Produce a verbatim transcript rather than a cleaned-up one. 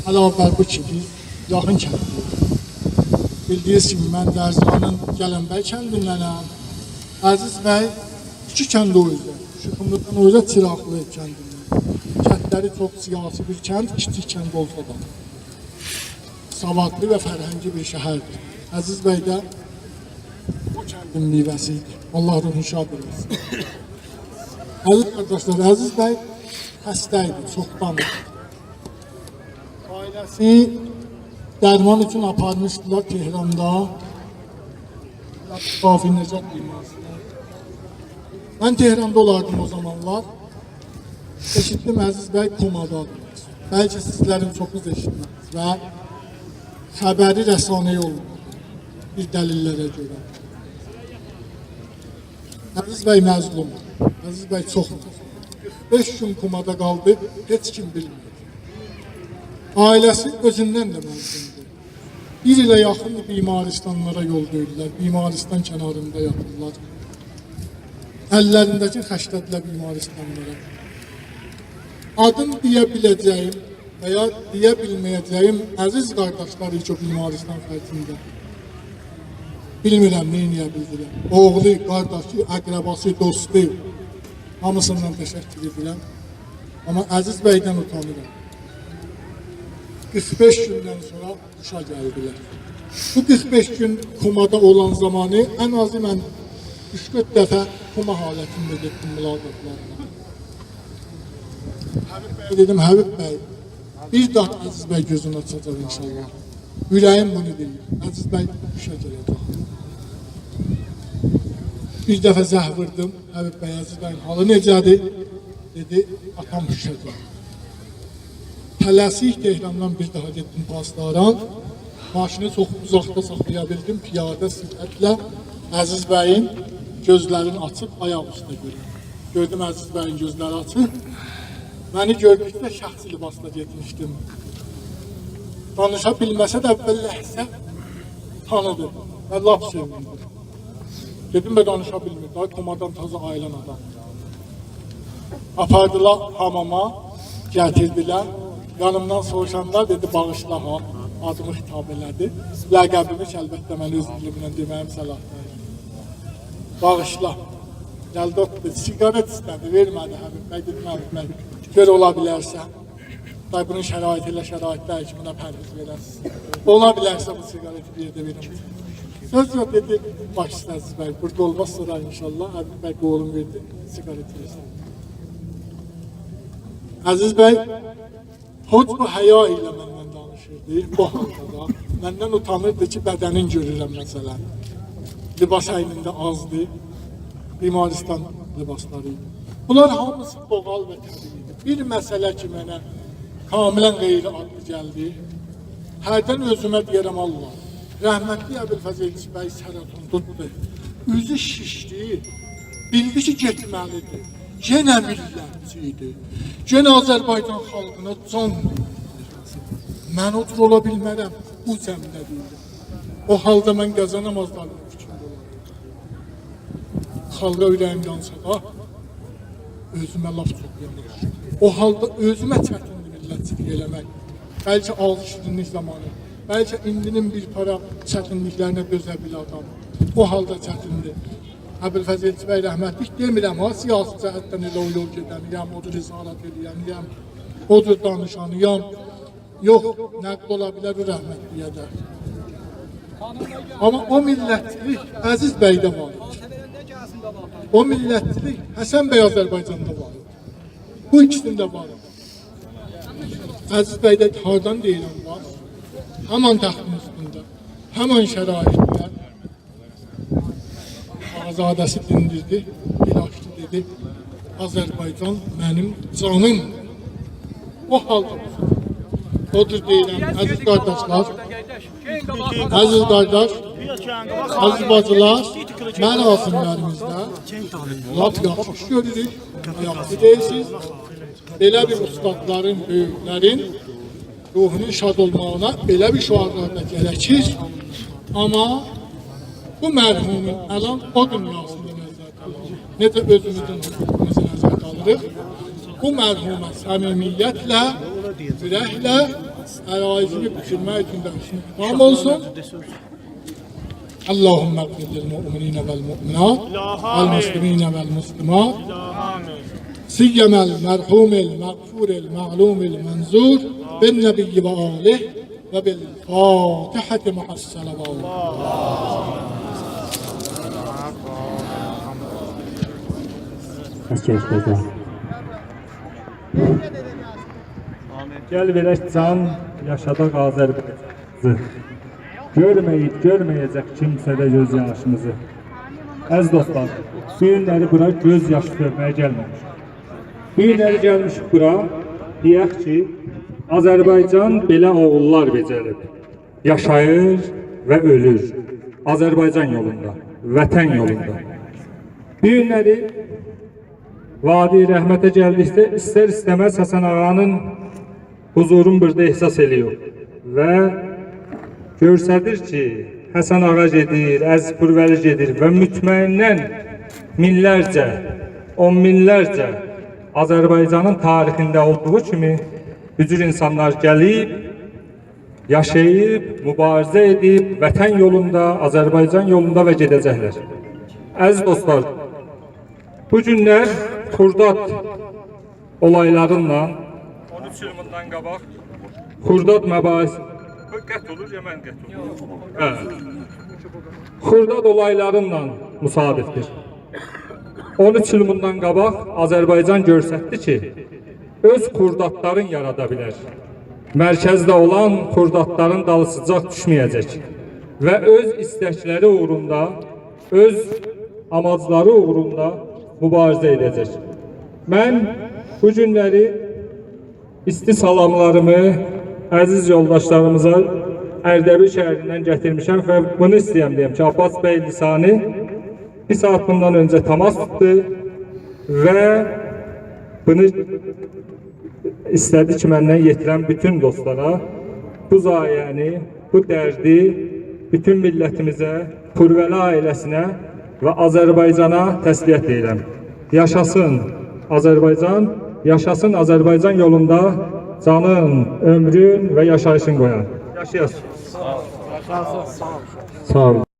علاوه بر بو کی، بیز یاخین کندلی‌ییک. بیلدیگینیز کیمی، من درزیوانین گلن‌بی کندیندنم. عزیز بی ایکی کند او اوزه، شیخیملی‌دان او اوزه، چیراقلی کندیندن. کندلری چوخ سیاسی بیر کند، کیچیک کند اولسا دا. سوادلی و فرهنگی بیر شهردیر. عزیز بی ده بو کندین میوه‌سی ایدی. الله روحونو شاد ائله‌سین. عزیز قارداشلار، عزیز بی خسته ایدی، چوخدان. عائله‌سی درمان اوچون آپارمیشدیلار تهراندا. قافی نجات بیمارستانی. من تهراندا اولاردیم او زامانلار. ائشیتدیم عزیز بی کومادادیر. بلکه سیزلرین چوخونوز ائشیتمه‌دینیز و خبری رسانه‌ای اولمادی بیر دلیل‌لره گؤره. عزیز بی مظلوم، عزیز بی چوخ مظلوم. قیرخ بئش گون کومادا قالدی، هئچ کیم بیلمیر. عائله‌سی اؤزوندن ده مظلومدور. بیر ایله یاخین بیمارستانلارا یول وئردیلر، بیمارستان کناریندا یاتیرلار. اللرینده‌کینی خرجله‌دیلر بیمارستانلارا. آدین دئیه بیله‌جه‌ییم و یا دئیه بیلمه‌یه‌جه‌ییم عزیز قارداشلار کی، او بیمارستان خرجینده. بیلمیرم، نئینیه بیلدیلر. اوغلو، قارداشی، اقرباسی، دوستو، هامیسیندان تشکر ائدیرم. آمما عزیز بیدن اوتانیرام. قیرخ بئش گوندن سونرا هوشا گلدیلر. بو قیرخ بئش گون کومادا اولان زامانی ان آزی من اوچ-دؤرد دفعه کوما حالتینده گئتدیم ملاقاتلارینا. حبیب بیه دئدیم: «حبیب بی، بیر داها عزیز بی گؤزونو آچاجاق انشاءالله. اوره‌ییم بونو دئییر. عزیز بی هوشا گله‌جک.» بیر دفعه زنگ ووردوم: «حبیب بی، عزیز بیین حالی نئجه‌دیر؟» دئدی: «آتام هوشا گلدی.» تله‌سیک تهراندان بیر داها گئتدیم پاسداران. ماشینی چوخ اوزاقدا ساخلایا بیلدیم، پیاده سرعتله عزیز بیین گؤزلرینی آچیب آیاق اوسته گؤروم. گؤردوم عزیز بیین گؤزلری آچیق. منی گؤردوکده شخصی لباسدا گئتمیشدیم. دانیشا بیلمه‌سه ده اول لحظه تانیدی و لاپ سئویندی. دئدیم: «به، دانیشا بیلمیر، داها کومادان تازا آییلان آدام.» آپاردیلار حاماما، گتیردیلر. یانیمدان سوروشاندا دئدی: «باغیشلا ها»، آدیمی خطاب ائله‌دی. لقبیمی کی، البته، من اؤز دیلیمله دئمه‌ییم صلاح دئییل. «باغیشلا.» گلدی اوتوردو، سیگارت ایسته‌دی، وئرمه‌دی حبیب بی. دئدیم: «حبیب بی، گؤر اولا بیلرسه.» دای بونون شرایطی ائله شرایط دئییل کی، بونا پرهیز وئره‌سیز. اولا بیلرسه بو سیگارتی بیر یئرده وئرین. سؤز یوخ، دئدی: «باش اوسته عزیز بی، بورادا اولماز، سونرا انشاءالله.» حبیب بی قولومو وئردی، سیگارتی وئردی. عزیز بی حجب و حیا ایله منن دانیشیردی. بو حالدا دا مندن اوتانیردی کی، بدنین گؤرورم مثلا. لباس اینینده آزدی. بیمارستان لباسلاری ایدی. بونلار هامیسی دوغال و طبیعی ایدی. بیر مسئله کی، منه کاملا غیرعادی گلدی. هردن اؤزومه دئیه‌رم: «الله، رحمتلی ابوالفضل ائلچی‌بی سرطان توتدو. اوزو شیشدی. بیلدی کی، گئتمه‌لیدیر. یئنه میللتچی ایدی. یئنه آذربایجان خالقینا جان وئردی. من او جور اولا بیلمه‌رم.» بو زمینه دئییرم. او حالدا من قازانامازلار فیکرینده اولارام. خالقا اوره‌ییم یانسا دا، اؤزومه لاپ چوخ یانیر. او حالدا اؤزومه چتیندیر میللتچیلیک ائله‌مک. بلکه آغزی شیرینلیک زامانی، بلکه ایندی‌نین بیر پارا چتینلیکلرینه دؤزه بیله آدام. او حالدا چتیندیر. ابوالفضل ائلچی‌بی رحمتلیک، دئمیرم ها، سیاسی جهتدن ائله او یول گئدنی‌یم، او جور اظهارات ائله‌ینی‌یم، او جور دانیشانی‌یام. یوخ، نقد اولا بیلر او رحمتلییه ده. آمما او میللتچیلیک عزیز بیده وار ایدی. او میللتچیلیک حسن بی آذربایجاندا وار ایدی. بو ایکیسینده وار ایدی. عزیز بیده هاردان دئییرم وار. همان تختین اوستونده، همان شرایطده. آقازاده‌سی دیندیردی، بیر آچدی، دئدی: «آذربایجان منیم جانیم.» او حالدا اودور دئییرم، عزیز قارداشلار، عزیز قارداش، عزیز باجیلار، مراسملریمیزده لاپ یاخشی ایش گؤروروک، یاخشی دئییرسینیز. بئله بیر اوستادلارین، بؤیوکلرین روحونون شاد اولماغینا بئله بیر شعارلار دا گرکیر. آمما بو مرحومون الان او دونیاسینی نظرده آلیریق. نئجه اؤزوموزون حضورونو نظرده آلیریق، بو مرحومه صمیمیتله، اورکله عرایضینی بیتیرمک اوچون ده ایشینی تمام اولسون. اللهم اغفر للمؤمنین والمؤمنات، آمین. والمسلمین والمسلمات، آمین. سیما المرحوم المغفور المعلوم المنظور بالنبی و آله و بالفاتحة مع الصلوات. بس کئچ، بس. گل وئرک جان، یاشاداق آذربایجانیمیزی. گؤرمه‌ییب، گؤرمه‌یه‌جک کیمسه ده گؤز یاشیمیزی. عزیز دوستلار، بو گونلری بورا گؤز یاشی گؤرمه‌یه گلمه‌میشیک. بو گونلری گلمیشیک بورا، دئیک کی، آذربایجان بئله اوغوللار بئجریب. یاشاییر و اؤلور. آذربایجان یولوندا، وطن یولوندا. بو گونلری وادی رحمته گلدیکده ایستر-ایسته‌مز حسن آغانین حضورون بورادا احساس ائله‌ییریک و گؤستریر کی، حسن آغا گئدیر، عزیز پورولی گئدیر و مطمئناً مینلرجه، اون مینلرجه آذربایجانین تاریخینده اولدوغو کیمی بو جور اینسانلار گلیب، یاشاییب، مبارزه ائدیب، وطن یولوندا، آذربایجان یولوندا و گئده‌جکلر. عزیز دوستلار، بو گونلر خرداد اولایلارینان، اون اوچ ایل بوندان قاباق خرداد مباحث، بو قطع اولور، یا من قطع اولور؟ هه. خرداد اولایلارینان مصادفدیر. اون اوچ ایل بوندان قاباق آذربایجان گؤستردی کی، اؤز خردادلارین یارادا بیلر. مرکزده اولان خردادلارین دالیسیجاق دوشمه‌یه‌جک و اؤز ایستکلری اوغروندا، اؤز آماجلاری اوغروندا مبارزه ائده‌جک. من بو گونلری ایستی سلاملاریمی عزیز یولداشلاریمیزا اردبیل شهریندن گتیرمیشم و بونو ایسته‌ییرم دئیم کی، عباس بی لسانی بیر ساعات بوندان اؤنجه تماس توتدو و بونو ایسته‌دی کی، مندن یئتیرم بوتون دوستلارا بو ضایعه‌نی، بو دردی بوتون میللتیمیزه، پورولی عائله‌سینه و آذربایجانا تسلیت دئییرم. یاشاسین آذربایجان، یاشاسین آذربایجان یولوندا جانین، عؤمرون و یاشاییشین قویان. یاشایاسین. ساغ اولون.